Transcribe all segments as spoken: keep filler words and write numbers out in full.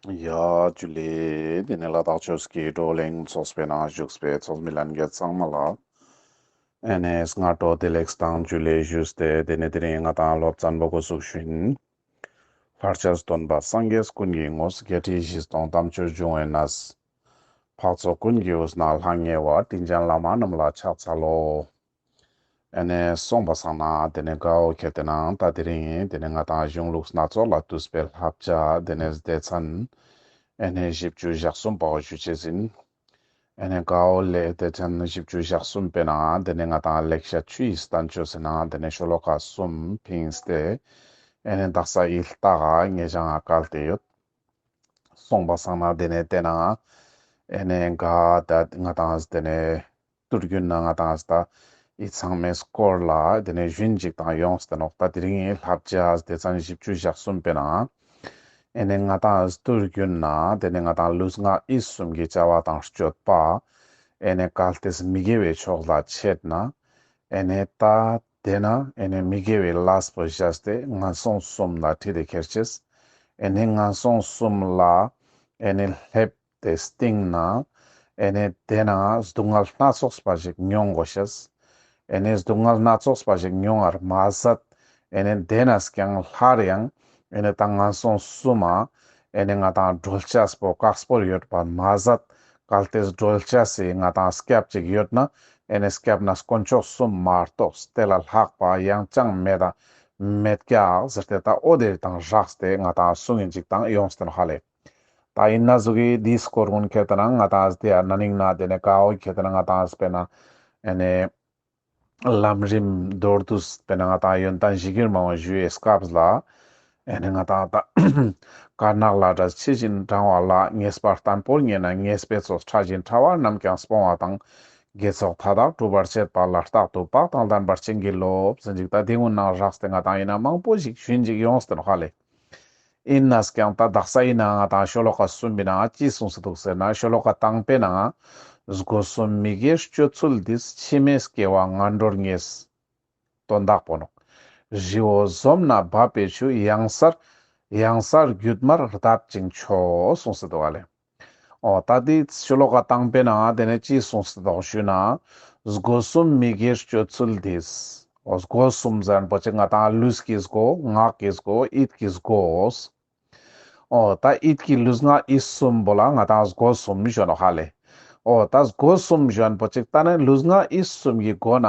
ཡ་ཇུ་ལེ། དེ་ནས་ལ་དྭགས་ཆོས་ཀྱི་བགྲོ་གླེང་ཚོགས་པའི་ནང་བཞུགས་པའི་ཚོགས་མི་ལྷན་རྒྱས་ཚང་མ་ལ་ཨེ་ནས་སྔ་དྲོ་བདེ་ལེགས་དང་ཇུ་ལེ་ཞུས་ཏེ། དེ་ནས་དེ་རིང་ང་ཏང་སློབ་ཚན་པོ་འགོ་བཙུགས་ཤིན། ལྷར་བཅས་སྟོན་པ་སངས་རྒྱས་ཀུན་གྱི་ངོ་བོ། བརྒྱད་ཁྲི་བཞི་སྟོང་དམ་ཆོས་འབྱུང་བའི་གནས། འཕགས་ཚོགས་ཀུན་གྱི་དབུས་ན་ལྷང་ངེ་བ། དྲིན་ཅན་བླ་མ་རྣམས་ལ་ཕྱག་འཚལ་ལོ། ཨེ་ནས་སོང་པ་སང་ན་དེ་ནས་གའོ་ཁྱེར་ཏེ་ན་ད་དེ་རིང་དེ་ནས་ང་ཏང་གཞུང་ལུགས་སྣ་ཚོགས་ལས་བཏུས་པའི་བསླབ་བྱ་དེ་ནས་སྡེ་ཚན་ཨེ་ནས་བཞི་བཅུ་ཞེ་གསུམ་པའོ་ཞུ་ཅེས་ཨིན། ཨེ་ནས་གའོ་ལེ་སྡེ་ཚན་བཞི་བཅུ་ཞེ་གསུམ་པའི་ནང་དེ་ནས་ང་ཏང་ལེགས་བཤད་ཆུ་ཡི་བསྟན་བཅོས་ཟེར་ན་དེ་ནས་ཤོ་ལོ་ཀ་གསུམ་ཕིངས་ཏེ་ཨེ་ནས་དག་ས་ཨི་ལྟ་ག་ངེ་ཞང་ང་བཀལ་ཏེ་ཡོད། སོང་པ་སང་ན་དེ་ནས་དེ་ན་ཨེ་ནས་ག་ད་ང་ཏང་དེ་ནས་ཏུར་རྒྱུན་ན་ང་ཏང་ད་ཨི་ཚང་མའི་སྐོར་ལ་དེ་ནས་ཞུན་ཅིག་དང་ཡོངས་ཏེ་ནོག། ད་དེ་རིང་ངི་བསླབ་བྱ་སྡེ་ཚན་བཞི་བཅུ་ཞེ་གསུམ་པའི་ནང་ཨེ་ནས་ང་ཏང་ཏུར་རྒྱུན་ན་དེ་ནས་ང་ཏང་ལུས་ངག་ཡིད་གསུམ་གྱི་བྱ་བ་དང་སྤྱོད་པ་ཨེ་ནས་གལ་ཏེ་མི་དགེ་བའི་ཕྱོགས་ལ་ཆད་ན་ཨེ་ནས་ད་དེ་ན་ཨེ་ནས་མི་དགེ་བའི་ལས་པོ་བྱས་ཏེ་ངན་སོང་གསུམ་ལ་ཁྲིད་དེ་ཁྱེར་ཅེས། ཨེ་ནས་ངན་སོང་གསུམ་ལ་ཨེ་ནས་སླེབས་ཏེ་སྟིང་ན་ཨེ་ནས་དེ་ན་སྡུག་བསྔལ་སྣ་ཚོགས་པ་ཞིག་མྱོང་དགོས་ཤེས། ཨེ་ནས་སྡུག་བསྔལ་སྣ་ཚོགས་པ་ཞིག་མྱོང་བར་མ་ཟད་ཨེ་ནས་དེ་ན་ཀྱང་སླར་ཡང་ཨེ་ནས་ད་ངན་སོང་གསུམ་མ་ཨེ་ནས་ང་ཏང་སྒྲོལ་ཅེས་པོ་དཀགས་པོ་ཡོད་པར་མ་ཟད་གལ་ཏེ་སྒྲོལ་ཅེས་སི་ང་ཏང་སྐྱབས་ཅིག་ཡོད་ན་ཨེ་ནས་སྐྱབས་གནས་དཀོན་མཆོག་གསུམ་མ་གཏོགས་དེ་ལ་ལྷག་པ་ཡང་ཅང་མེད་ད་མེད་ཀྱག་ཟེར་ཏེ་ད་འོ་དེ་དང་སྦྲགས་ཏེ་ང་ཏང་གསུང་ངིན་ཅིག་དང་ཡོངས་ཏེ་ནོག་ཧ་ལེ། ད་ཨིན་ན་ཟུག་གི་དེའི་སྐོར་ཀུན་ཁྱེར་ཏེ་ན་ང་ཏང་དེ་ན་ནིང་ན་དེ་ནས་གའོ་ཁྱེར་ཏེ་ན་ང་ཏང་དཔེར་ན་ཨེ་ནས་ལམ་རིམ་མདོར་བསྡུས་དཔེར་ན་ང་ཏང་ཡོན་ཏན་གཞིར་གྱུར་མང་བོ་ཞུ་བའི་སྐབས་ལ་ཨེ་ནས་ང་ཏང་ད་དཀར་ནག་ལས་འབྲས་ཕྱི་བཞིན་འབྲང་བ་ལ། ངེས་པ་བརྟན་པོར་རྙེད་ན་ཉེས་པའི་ཚོགས། ཕྲ་ཞིང་ཕྲ་བ་རྣམས་ཀྱང་སྤོང་བ་དང་། དགེ་ཚོགས་མཐའ་དག་སྒྲུབ་པར་བྱེད་པ་ལ། རྟག་ཏུ་བག་དང་ལྡན་པར་བྱིན་གྱིས་རློབས། ཟེར་ཅིག་ད་དེ་ཀུན་ནང་སྦྲགས་ཏེ་ང་ཏང་ཨིན་ན་མང་པོ་ཞིག་ཞུན་ཅིག་ཡོངས་ཏེ་ནོག་ཧ་ལེ། ཨིན་ནའང་ད་དག་ས་ཨིན་ན་ང་ཏང་ཤོ་ལོ་ཀ་གསུམ་པའི་ནང་ཅི་གསུངས་སེ་འདུག་ཟེར་ན་ཤོ་ལོ་ཀ་དང་པོའི་ནང་སྒོ་གསུམ་མི་དགེ་སྤྱོད་ཚུལ་འདིས། ཕྱི་མའི་སྐྱེ་བ་ངན་འགྲོར་ངེས། དོན་དག་པོ་ནོག། རི་བོ་འཛོམས་ན་འབབ་པའི་ཆུ། གཡང་སར་གཡང་སར་རྒྱུད་མར་བརྡབ་ཅིང་མཆོད། གསུངས་སེ་འདུག་ཧ་ལེ། འོ་ད་དེ་ཤོ་ལོ་ཀ་དང་པོའི་ནང་དེ་ནས་ཅི་གསུངས་སེ་འདུག་ཞུ་ན། སྒོ་གསུམ་མི་དགེ་སྤྱོད་ཚུལ་འདིས། འོ་སྒོ་གསུམ་ཟེར་ན་པོ་ཅིག་ང་ཏང་ལུས་ཀྱི་སྒོ། ངག་གི་སྒོ། ཡིད་ཀྱི་སྒོ། འོ་ད་ཡིད་ཀྱི་ལུས་ངག་ཡིད་གསུམ་པོ་ལ་ང་ཏང་སྒོ་གསུམ་ཞུ་ནོག་ཧ་ལེ། འོ་ད་སྒོ་གསུམ་ཞུ་ན་པོ་ཅིག་ད་ནི་ལུས་ངག་ཡིད་གསུམ་གྱི་སྒོ་ན་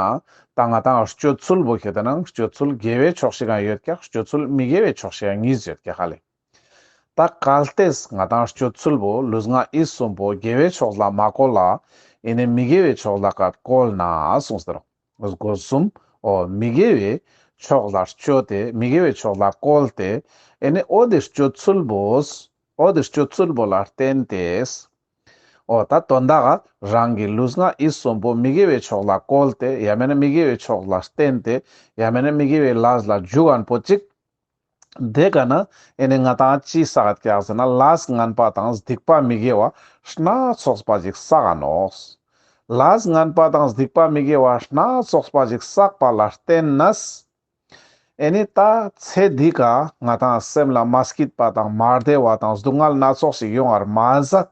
ད་ང་ཏང་སྤྱོད་ཚུལ་པོ་ཁྱེར་ཏེ་ན་སྤྱོད་ཚུལ་དགེ་བའི་ཕྱོགས་ཤིག་ཡང་ཡོད་ཀྱག། སྤྱོད་ཚུལ་མི་དགེ་བའི་ཕྱོགས་ཤིག་ཡང་གཉིས་ཡོད་ཀྱག་ཧ་ལེ། ད་གལ་ཏེ་ང་ཏང་སྤྱོད་ཚུལ་པོ་ལུས་ངག་ཡིད་གསུམ་པོ་དགེ་བའི་ཕྱོགས་ལ་མ་བཀོལ་ལ་ཨེ་ནས་མི་དགེ་བའི་ཕྱོགས་ལ་ཀ་བཀོལ་ན་གསུངས་ཏེ་ནོག། སྒོ་གསུམ་འོ་མི་དགེ་བའི་ཕྱོགས་ལ་སྤྱོད་དེ་མི་དགེ་བའི་ཕྱོགས་ལ་བཀོལ་ཏེ་ཨེ་ནས་འོ་དེ་སྤྱོད་ཚུལ་པོ་འོ་དེ་སྤྱོད་ཚུལ་པོ་ལ་བརྟེན་ཏེ། འོ་ད་དོན་དག་ག་རང་གི་ལུས་ངག་ཡིད་གསུམ་པོ་མི་དགེ་བའི་ཕྱོགས་ལ་བཀོལ་ཏེ་ཡང་མེན་ན་མི་དགེ་བའི་ཕྱོགས་ལ་བརྟེན་ཏེ་ཡང་མེན་ན་མི་དགེ་བའི་ལས་ལ་འཇུག་མཁན་པོ་ཅིག། དེ་ཀ་ན་ཨེ་ནས་ང་ཏང་ཅི་བསགས་ཀྱག་ཟེར་ན་ལས་ངན་པ་དང་སྡིག་པ་མི་དགེ་བ་སྣ་ཚོགས་པ་ཞིག་བསགས་ནོག། ལས་ངན་པ་དང་སྡིག་པ་མི་དགེ་བ་སྣ་ཚོགས་པ་ཞིག་བསགས་པ་ལ་བརྟེན་ནས་ཨེ་ནས་ད་ཚེ་འདི་ཀ་ང་ཏང་སེམས་ལ་མ་སྐྱིད་པ་དང་མ་བདེ་བ་དང་སྡུག་བསྔལ་སྣ་ཚོགས་ཤིག་ཡོང་བར་མ་ཟད་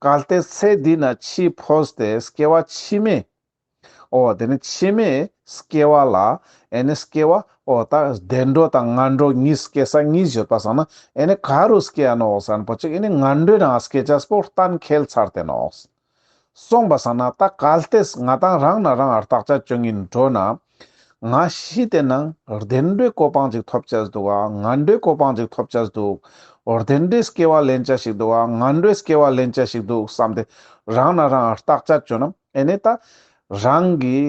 གལ་ཏེ་ཚེ་འདི་ན་ཕྱི་འཕོས་ཏེ་སྐྱེ་བ་ཕྱི་མའི་འོ་དེ་ནས་ཕྱི་མའི་སྐྱེ་བ་ལ་ཨེ་ནས་སྐྱེ་བ་འོ་ད་བདེ་འགྲོ་དང་ངན་འགྲོ་གཉིས་སྐྱེ་ས་གཉིས་ཡོད་པ་སང་ན་ཨེ་ནས་ག་རུ་སྐྱེ་ཡ་ནོག་ཟེར་ན་པོ་ཅིག་ཨེ་ནས་ངན་འགྲོའི་ནང་སྐྱེ་ཅེས་པོ་གཏན་འཁེལ་ཚར་ཏེ་ནོག། སོང་པ་སང་ན་ད་གལ་ཏེ་ང་ཏང་རང་ན་རང་བརྟག་དཔྱད་བཅོ་ཉིན་འགྲོ་ན་ང་ཤི་སྟེ་ན་བདེ་འགྲོའི་གོ་འཕང་ཅིག་ཐོབ་ཅེས་འདུག་ག། ངན་འགྲོའི་གོ་འཕང་ཅིག་ཐོབ་ཅེས་འདུག། བདེ་འགྲོའི་སྐྱེ་བ་ལེན་ཅེས་ཤིག་འདུག་ག། ངན་འགྲོའི་སྐྱེ་བ་ལེན་ཅེས་ཤིག་འདུག་བསམ་སྟེ་རང་ན་རང་བརྟག་དཔྱད་བཅོ་ན་ཨེ་ནས་ད་རང་གི་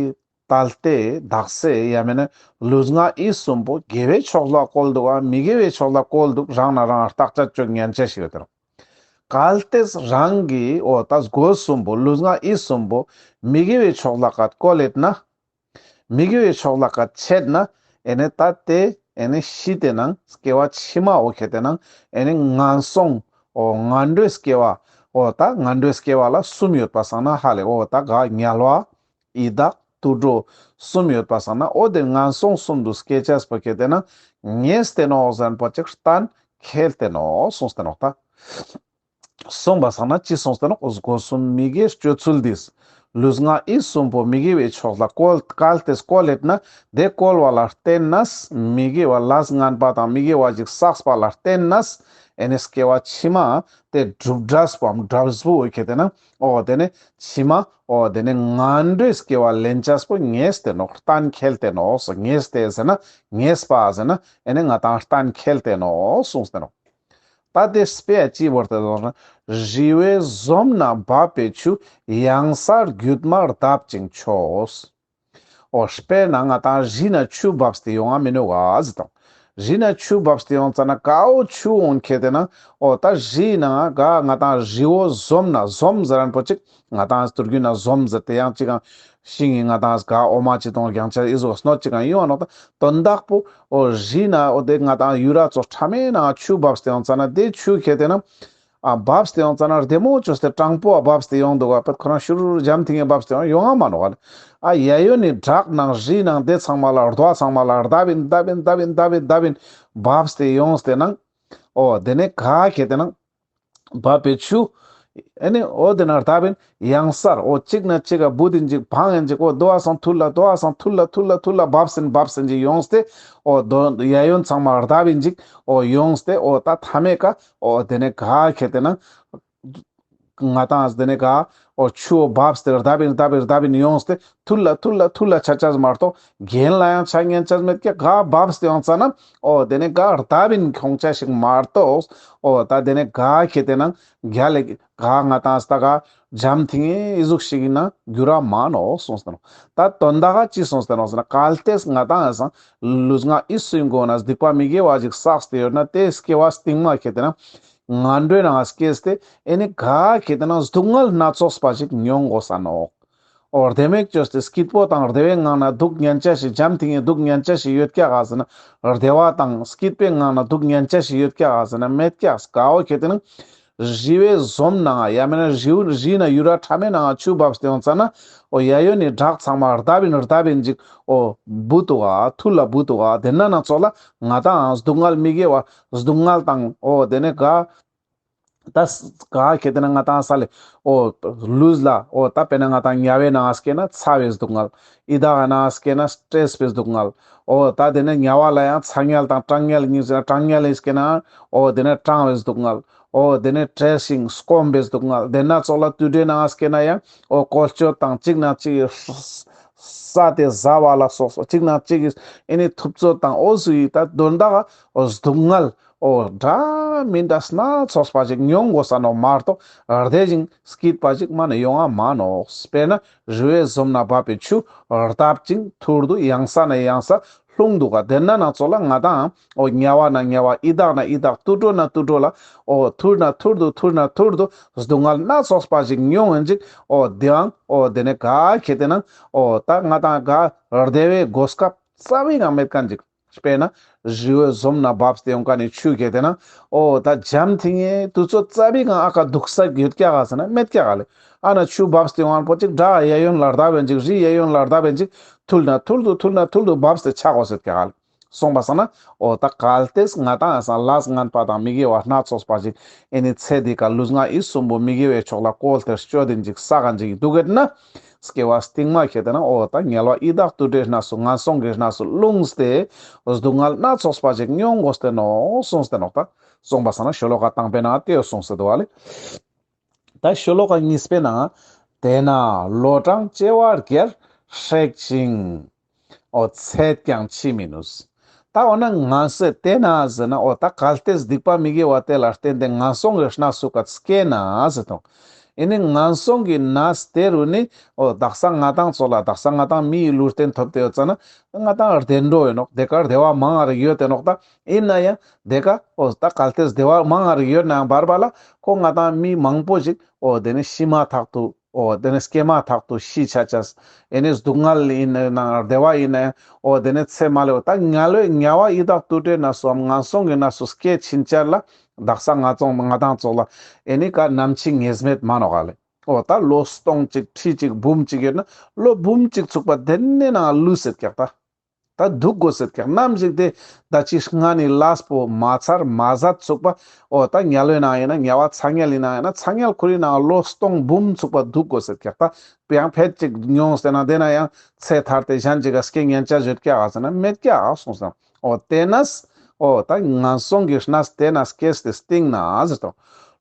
ད་ལྟའི་དག་ས་ཡང་མེན་ན་ལུས་ངག་ཡིད་གསུམ་པོ་དགེ་བའི་ཕྱོགས་ལ་བཀོལ་འདུག་ག་མི་དགེ་བའི་ཕྱོགས་ལ་བཀོལ་འདུག་རང་ན་རང་བརྟག་དཔྱད་བཅོ་ཉན་ཅེས་ཤིག་ཡོད་དེ་རུ། གལ་ཏེ་རང་གི་འོ་ད་སྒོ་གསུམ་པོ་ལུས་ངག་ཡིད་གསུམ་པོ་མི་དགེ་བའི་ཕྱོགས་ལ་ཀ་བཀོལ་ལེད་ན། མི་དགེ་བའི་ཕྱོགས་ལ་ཀ་ཆད་ན། ཨེ་ནས་ད་དེ་ཨེ་ནས་ཤི་སྟེ་ན་སྐྱེ་བ་ཕྱི་མ་འོ་ཁྱེར་ཏེ་ན་ཨེ་ནས་ངན་སོང་འོ་ངན་འགྲོའི་སྐྱེ་བ་འོ་ད་ངན་འགྲོའི་སྐྱེ་བ་ལ་གསུམ་ཡོད་པ་སང་ན་ཧ་ལེ་འོ་ད་ག་དམྱལ་བ་ཡི་དྭགས་དུད་འགྲོ་གསུམ་ཡོད་པ་སང་ན་འོ་དེ་ངན་སོང་གསུམ་དུ་སྐྱེ་ཅེས་པོ་ཁྱེར་ཏེ་ན་ངེས་ཏེ་ནོག་ཟེར་ན་པོ་ཅིག་གཏན་ ཁྱེར་ཏེ་ནོག་གསུངས་ཏེ་ནོག་ད། གསུངས་པ་སང་ན་ཅི་གསུངས་ཏེ་ནོག་སྒོ་གསུམ་མི་དགེ་སྤྱོད་ཚུལ་འདིས། ལུས་ངག་ཡིད་གསུམ་པོ་མི་དགེ་བའི་ཕྱོགས་ལ་བཀོལ་བཀལ་ཏེ་བཀོལ་ལེད་ན། དེ་བཀོལ་བ་ལ་བརྟེན་ནས་མི་དགེ་བ་ལས་ངན་པ་དང་མི་དགེ་བ་ཞིག་བསགས་པ་ལ་བརྟེན་ནས། ཨེ་ནི་སྐྱེ་བ་ཕྱི་མ་དེ་གྲུབ་འབྲས་པོའམ་འབྲས་བུ་ཁྱེར་ཏེ་ན། འོ་དེ་ནི་ཕྱི་མ་འོ་དེ་ནི་ངན་འགྲོའི་སྐྱེ་བ་ལེན་ཅེས་པོ་ངེས་ཏེ་ནོག་གཏན་འཁེལ་ཏེ་ནོག་ངེས་ཏེ་ཟེར་ན་ངེས་པ་ཟེར་ན་ཨེ་ནི་ང་ཏང་གཏན་འཁེལ་ཏེ་ནོག་གསུངས་ཏེ་ནོག་ད་དེ་དཔེ་ཅི་བོར་ཏེ་ནོག་ན། རི་བོའི་ཟོམ་ན་འབབ་པའི་ཆུ། གཡང་སར་རྒྱུད་མར་བརྡབ་ཅིང་འཕྱོ། འོ་དཔེར་ན་ང་ཏང་རི་ན་ཆུ་བབས་ཏེ་ཡོང་ང་མི་ནུག་ག་ཟེར་དང་། རི་ན་ཆུ་བབས་ཏེ་ཡོང་ཙ་ན་ག་འོ་ཆུ་འོང་ཁྱེར་ཏེ་ན་འོ་ད་རི་ན་ག་ང་ཏང་རི་བོ་ཟོམ་ན་ཟོམ་ཟེར་རན་པོ་ཅིག་ང་ཏང་དུར་རྒྱུད་ན་ཟོམ་ཟེར་ཏེ་ཡང་ཅིག་གང་ཤིང་ངི་ང་ཏང་ག་འོ་མ་ཅིག་དང་རྒྱང་ཆ་ཨི་ཟོ་སྣོད་ཅིག་གང་ཡོང་ང་ནོག་ད་དོན་དག་པོ་འོ་རི་ན་འོ་དེ་ང་ཏང་ཡུ་ར་ཙོགས་ཁྲ་མེ་ན་ཆུ་བབས་ཏེ་ཡོང་ཙ་ན་དེ་ཆུ་ཁྱེར་ཏེ་ན། ཨ་བབས་ཏེ་ཡོང་ཙ་ན་རྡེ་མོ་ཅོས་ཏེ་དྲང་པོ་བ་བབས་ཏེ་ཡོང་འདུག་ག་པད་ཁོ་རང་ཤུར་འཇམ་ཐིང་ངེ་བབས་ཏེ་ཡོང་ཡོང་ང་མ་ནོག་ག་ལེ། ཨ་གཡས་གཡོན་ནི་བྲག་ནང་རི་ནང་དེ་ཚང་མ་ལ་རྡོ་ཚང་མ་ལ་བརྡབ་ཨིན་བརྡབ་ཨིན་བརྡབ་ཨིན་བརྡབ་ཨིན་བརྡབ་ཨིན་བབས་ཏེ་ཡོངས་ཏེ་ནང་། འོ་དེ་ནེ་ག་ཁྱེར་ཏེ་ནང་བབས་པའི་ཆུ། ཨེ་ནི་འོ་དེ་ནང་བརྡབ་ཨིན་གཡང་སར་འོ་གཅིག་ནེ་གཅིག་ག་བུད་ཨིན་ཅིག་བང་ཨིན་ཅིག་འོ་དོ་བ་སང་ཐུར་ལ་དོ་བ་སང་ཐུར་ལ་ཐུར་ལ་ཐུར་ལ་བབས་ཨིན་བབས་ཨིན་ཅིག་ཡོངས་ཏེ། འོ་དོ་གཡས་གཡོན་ཚང་མ་བརྡབ་ཨིན་ཅིག་འོ་ཡོངས་ཏེ་འོ་ད་མཐའ་མའི་ཀ་འོ་དེ་ནེ་ག་ཁྱེར་ཏེ་ནང་ང་ཏང་དེ་ནེ་ག་འོ་ཆུ་འོ་བབས་ཏེ་བརྡབ་ཨིན་བརྡབ་ཨིན་བརྡབ་ཨིན་ཡོངས་ཏེ་ཐུར་ལ་ཐུར་ལ་ཐུར་ལ་ཆ་ཆ་མ་གཏོགས་གྱེན་ལ་ཡང་ཆ་ཉན་ཆ་མེད་ཀྱག་ག་བབས་ཏེ་ཡོང་ཙ་ན་འོ་དེ་ནེ་ག་བརྡབ་ཨིན་ཁྱོང་ཆ་ཞིག་མ་གཏོགས་འོ་ད་དེ་ནེ་ག་ཁྱེར་ཏེ་ནང་ག་ལེ་ག་ང་ཏང་ས་ག་འཇམ་ཐིང་ངེ་ཨི་ཟུག་ཞིག་ཨིན་ན་འགྱུར་ར་མ་ནོག་གསུངས་ཏེ་ནོག་ད་དོན་དག་ག་ཅི་གསུངས་ཏེ་ནོག་ཟེར་ན་གལ་ཏེ་ང་ཏང་ཡང་སང་ལུས་ངག་ཡིད་གསུམ་གྱི་སྒོ་ནེ་སྡིག་པ་མི་དགེ་བ་ཞིག་བསགས་ཏེ་ཡོད་ན་དེ་སྐྱེ་བ་སྟིང་མ་ཁྱེར་ཏེ་ནང་ངན་འགྲོའི་ནང་སྐྱེས་ཏེ་ཨེ་ནི་ག་ཁྱེར་ཏེ་ནང་སྡུག་བསྔལ་སྣ་ཚོགས་པ་ཞིག་མྱོང་དགོས་ས་ནོག་འོ་རྡེ་མོ་ཅོས་ཏེ་སྐྱིད་པོ་དང་བདེ་བའི་ངང་ནེ་འདུག་ཉན་ཆ་ཞིག་འཇམ་ཐིང་ངེ་འདུག་ཉན་ཆ་ཞིག་ཡོད་ཀྱག་ག་ཟེར་ན་བདེ་བ་དང་སྐྱིད་པའི་ངང་ནེ་འདུག་ཉན་ཆ་ཞིག་ཡོད་ཀྱག་ག་ཟེར་ན་མེད་ཀྱག་ག་འོ་ཁྱེར་ཏེ་ནང་རི་བོའི་ཟོམ་ནང་ཡང་མེན་ན་རི་བོ་རི་ན་ཡུ་ར་ཁྲ་མེ་ནང་ཆུ་བབས་ཏེ་ཡོང་ཙ་ན་འོ་གཡས་གཡོན་ནི་བྲག་ཚང་མ་བརྡབ་ཨིན་བརྡབ་ཨིན་ཅིག་འོ་བུད་འདུག་ག་ཐུར་ལ་བུད་འདུག་ག་དེ་ན་ནང་ཙོགས་ལ་ང་ཏང་སྡུག་བསྔལ་མི་དགེ་བ་སྡུག་བསྔལ་དང་འོ་དེ་ནེ་ག་ད་ག་ཁྱེར་ཏེ་ནང་ང་ཏང་ས་ལེ་འོ་ལུས་ལ་འོ་ད་དཔེར་ན་ང་ཏང་དམྱལ་བའི་ནང་སྐྱེས་ན་ཚ་བའི་སྡུག་བསྔལ། ཡི་དྭགས་ནང་སྐྱེས་ན་སྟྲེས་པའི་སྡུག་བསྔལ། འོ་ད་དེ་ནེ་དམྱལ་བ་ལ་ཡང་ཚ་དམྱལ་དང་གྲང་དམྱལ་གཉིས་ཟེར་ན་གྲང་དམྱལ་ལ་སྐྱེས་ན་འོ་དེ་ནེ་གྲང་བའི་སྡུག་བསྔལ། འོ་དེ་ནེ་བཀྲེས་ཤིང་སྐོམ་པའི་སྡུག་བསྔལ། དེ་ན་ཙོགས་ལ་དུད་འགྲོའི་ནང་སྐྱེས་ན་ཡང་འོ་བཀོལ་སྤྱོད་དང་གཅིག་ནང་གཅིག་ས་དེ་ཟ་བ་ལ་སོགས་གཅིག་ནང་གཅིག་ཨེ་ནི་ཐུབ་ཚོད་དང་འོ་ཟུག་ཡི་ད་དོན་དག་འོ་སྡུག་བསྔལ་འོ་འདྲ་མིན་འདྲ་སྣ་ཚོགས་པ་ཞིག་མྱོང་དགོས་ས་ནོག་མ་གཏོགས་བདེ་ཞིང་སྐྱིད་པ་ཞིག་མ་ནེ་ཡོང་ང་མ་ནོག་དཔེར་ན་རི་བོའི་ཟོམ་ན་འབབ་པའི་ཆུ་བརྡབ་ཅིང་ཐུར་དུ་གཡང་ས་ན་གཡང་ས་ལྷུང་འདུག་ག་དེ་ན་ནང་ཙོགས་ལ་ང་ཏང་འོ་དམྱལ་བ་ན་དམྱལ་བ་ཡི་དྭགས་ན་ཡི་དྭགས་དུད་འགྲོ་ན་དུད་འགྲོ་ལ་འོ་ཐུར་ན་ཐུར་དུ་ཐུར་ན་ཐུར་དུ་སྡུག་བསྔལ་སྣ་ཚོགས་པ་ཞིག་མྱོང་ཡིན་ཅིག་འོ་དེའང་འོ་དེ་ནེ་ག་ཁྱེར་ཏེ་ནང་འོ་ད་ང་ཏང་ག་བདེ་བའི་གོ་སྐབས་རྩ་བའི་ངང་མེད་མཁན་ཅིག་དཔེར་ན་རི་བོའི་ཟོམ་ན་བབས་ཏེ་ཡོང་མཁན་ནི་ཆུ་ཁྱེར་ཏེ་ནང་འོ་ད་འཇམ་ཐིང་ངེ་དུས་ཚོད་རྩ་བའི་ངང་ཨ་ཀ་འདུག་ས་ཡོད་ཀྱག་ག་ཟེར་ན་མེད་ཀྱག་ག་ལེ། ཨ་ན་ཆུ་བབས་ཏེ་ཡོང་མཁན་པོ་ཅིག་བྲག་གཡས་གཡོན་ལ་བརྡབ་ཨིན་ཅིག་རི་གཡས་གཡོན་ལ་བརྡབ་ཨིན་ཅིག་ཐུར་ན་ཐུར་དུ་ཐུར་ན་ཐུར་དུ་བབས་ཏེ་ཆ་དགོས་ས་ཡོད་ཀྱག་ག་ལེ། གསུངས་པ་སང་ན་འོ་ད་གལ་ཏེ་ང་ཏང་ཡང་སང་ལས་ངན་པ་དང་མི་དགེ་བ་སྣ་ཚོགས་པ་ཞིག་ཨེ་ནི་ཚེ་འདི་ཀ་ལུས་ངག་ཡིད་གསུམ་པོ་མི་དགེ་བའི་ཕྱོགས་ལ་བཀོལ་ཏེ་སྤྱོད་དེ་ཅིག་བསགས་མཁན་ཅིག་འདུག་གེད་ན། སྐྱེ་བ་སྟིང་མ་ཁྱེར་ཏེ་ན་འོ་ད་དམྱལ་བ་ཡི་དྭགས་དུད་འགྲོའི་གནས་སུ་ངན་སོང་གི་གནས་སུ་ལྷུང་སྟེ་སྡུག་བསྔལ་སྣ་ཚོགས་པ་ཞིག་མྱོང་དགོས་ཏེ་ནོག་གསུངས་ཏེ་ནོག་ད། གསུངས་པ་སང་ན་ཤོ་ལོ་ཀ་དང་པོའི་ནང་དེ་གསུངས་ཏེ་འདུག་ག་ལེ། ད་ཤོ་ལོ་ཀ་གཉིས་པའི་ནང་དེ་ན་ལོ་གྲངས་བྱེ་བ་བརྒྱར་ཧྲེག་ཅིང་འོ་ཚད་ཀྱང་ཆེས་མི་ནུས། ད་འོ་ན་ང་ཚོས་དེ་ན་ཟེར་ན་འོ་ད་གལ་ཏེ་སྡིག་པ་མི་དགེ་བ་དེ་ལ་བརྟེན་ཏེ་ངན་སོང་གི་གནས་སུ་ཀ་སྐྱེས་ན་ཟེར་དང་། ཨེ་ནི་ངན་སོང་གི་གནས་དེ་རུ་ནི་འོ་དག་ས་ང་ཏང་ཙོགས་ལ་དག་ས་ང་ཏང་མིའི་ལུས་རྟེན་ཐོབ་སྟེ་ཡོད་ཙ་ན་ང་ཏང་བདེ་འགྲོ་ཡོད་ནོག་དེ་ཀ་བདེ་བ་མང་ང་རིག་ཡོད་དེ་ནོག་ད་ཨིན་ན་ཡང་དེ་ཀ་འོ་ད་གལ་ཏེ་བདེ་བ་མང་ང་རིག་ཡོད་ན་ཡང་བར་བར་ལ་ཁོ་ང་ཏང་མི་མང་པོ་ཞིག་འོ་དེ་ནི་ཤི་མ་ཐག་ཏུ་འོ་དེ་ནི་སྐྱེ་མ་ཐག་ཏུ་ཤི་ཆ་ཆས། ཨེ་ནི་སྡུག་བསྔལ་ཡིན་ན་བདེ་བ་ཡིན་ན་ཡང་འོ་དེ་ནི་ཚེ་མ་ལེ་འོ་ད་དམྱལ་བའི་དམྱལ་བ་ཡི་དྭགས་དུད་འགྲོའི་གནས་སུའམ་ངན་སོང་གི་གནས་སུ་སྐྱེ་ཕྱིན་ཆད་ལ་དག་ས་ང་ཚོ་ང་ཏང་ཙོགས་ལ་ཨེ་ནི་ཀ་ནམ་འཆི་ངེས་མེད་མ་ནོག་ག་ལེ། འོ་ད་ལོ་སྟོང་གཅིག་ཁྲི་གཅིག་འབུམ་གཅིག་ཡོད་ན་ལོ་འབུམ་གཅིག་ཚུགས་པ་དེ་ནི་ནང་ལུས་སེད་ཀྱག་ད། ད་འདུག་དགོས་ཟེར་ཀྱག་ནམ་ཞིག་དེ་ད་ཅི་སྔ་ནི་ལས་པོ་མ་ཚར་མ་ཟད་ཚུགས་པ། འོ་ད་དམྱལ་བའི་ནང་ཡིན་ན་དམྱལ་བ་ཚ་དམྱལ་ཡིན་ན་ཡིན་ན་ཚ་དམྱལ་ཁོ་རའི་ནང་ལོ་སྟོང་འབུམ་ཚུགས་པ་འདུག་དགོས་ཟེར་ཀྱག་ད་ཡང་ཕེད་ཅིག་མྱོང་སྟེ་ན་དེ་ན་ཡང་ཚེ་ཐར་ཏེ་གཞན་ཅིག་ག་སྐྱེ་ཉན་ཆ་ཡོད་ཀྱག་ཟེར་ན་མེད་ཀྱག་གསུངས་སོང་། འོ་དེ་ནས་འོ་ད་ངན་སོང་གི་གནས་དེ་ན་སྐྱེས་ཏེ་སྟིང་ན་ཟེར་དོ།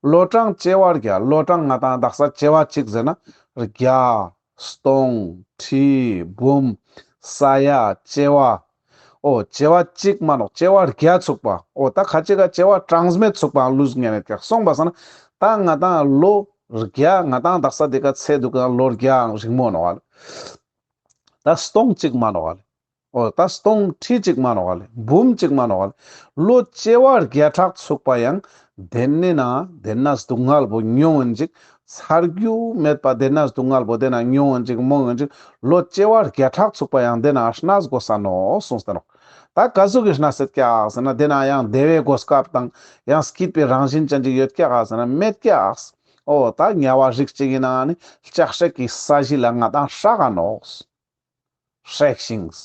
ལོ་གྲངས་བྱེ་བ་བརྒྱ། ལོ་གྲངས་ང་ཏང་དག་ས་བྱེ་བ་གཅིག་ཟེར་ན་བརྒྱ། སྟོང་། ཁྲི། འབུམ། ས་ཡ། བྱེ་བ། འོ་བྱེ་བ་གཅིག་མ་ནོག་བྱེ་བ་བརྒྱ་ཚུགས་པ། འོ་ད་ཁ་ཅིག་ག་བྱེ་བ་གྲངས་མེད་ཚུགས་པའང་ལུས་ཉན་ཡོད་ཀྱག་སོང་པ་སང་ན་ད་ང་ཏང་ལོ་བརྒྱ་ང་ཏང་དག་ས་དེ་ཀ་ཚེ་འདུག་ག་ལོ་བརྒྱའང་རིང་མོ་ནོག་ལེ། ད་སྟོང་གཅིག་མ་ནོག་ལེ། འོ་ད་སྟོང་ཁྲི་གཅིག་མ་ནོག་ལེ། འབུམ་གཅིག་མ་ནོག་ལེ། ལོ་བྱེ་བ་བརྒྱ་ཕྲག་ཚུགས་པ་ཡང་དེ་ནི་ན་དེ་ན་སྡུག་བསྔལ་བོ་མྱོང་ཡིན་ཅིག་ཚར་རྒྱུ་མེད་པ་དེ་ན་སྡུག་བསྔལ་བོ་དེ་ན་མྱོང་ཡིན་ཅིག་མོང་ཡིན་ཅིག་ལོ་བྱེ་བ་བརྒྱ་ཕྲག་ཚུགས་པ་ཡང་དེ་ན་གནས་དགོས་ས་ནོག་གསུངས་ཏེ་ནོག་ད་ག་ཟུག་གི་གནས་སེད་ཀྱག་ཟེར་ན་དེ་ན་ཡང་བདེ་བའི་གོ་སྐབས་དང་ཡང་སྐྱིད་པའི་རང་བཞིན་ཅན་ཅིག་ཡོད་ཀྱག་ཟེར་ན་མེད་ཀྱག་འོ་ད་དམྱལ་བ་རིགས་གཅིག་ཡིན་ན་ནི་ལྕགས་སྲེག་གི་ས་གཞི་ལ་ང་ཏང་སྲེག་ག་ནོག་སྲེག་ཤིང་།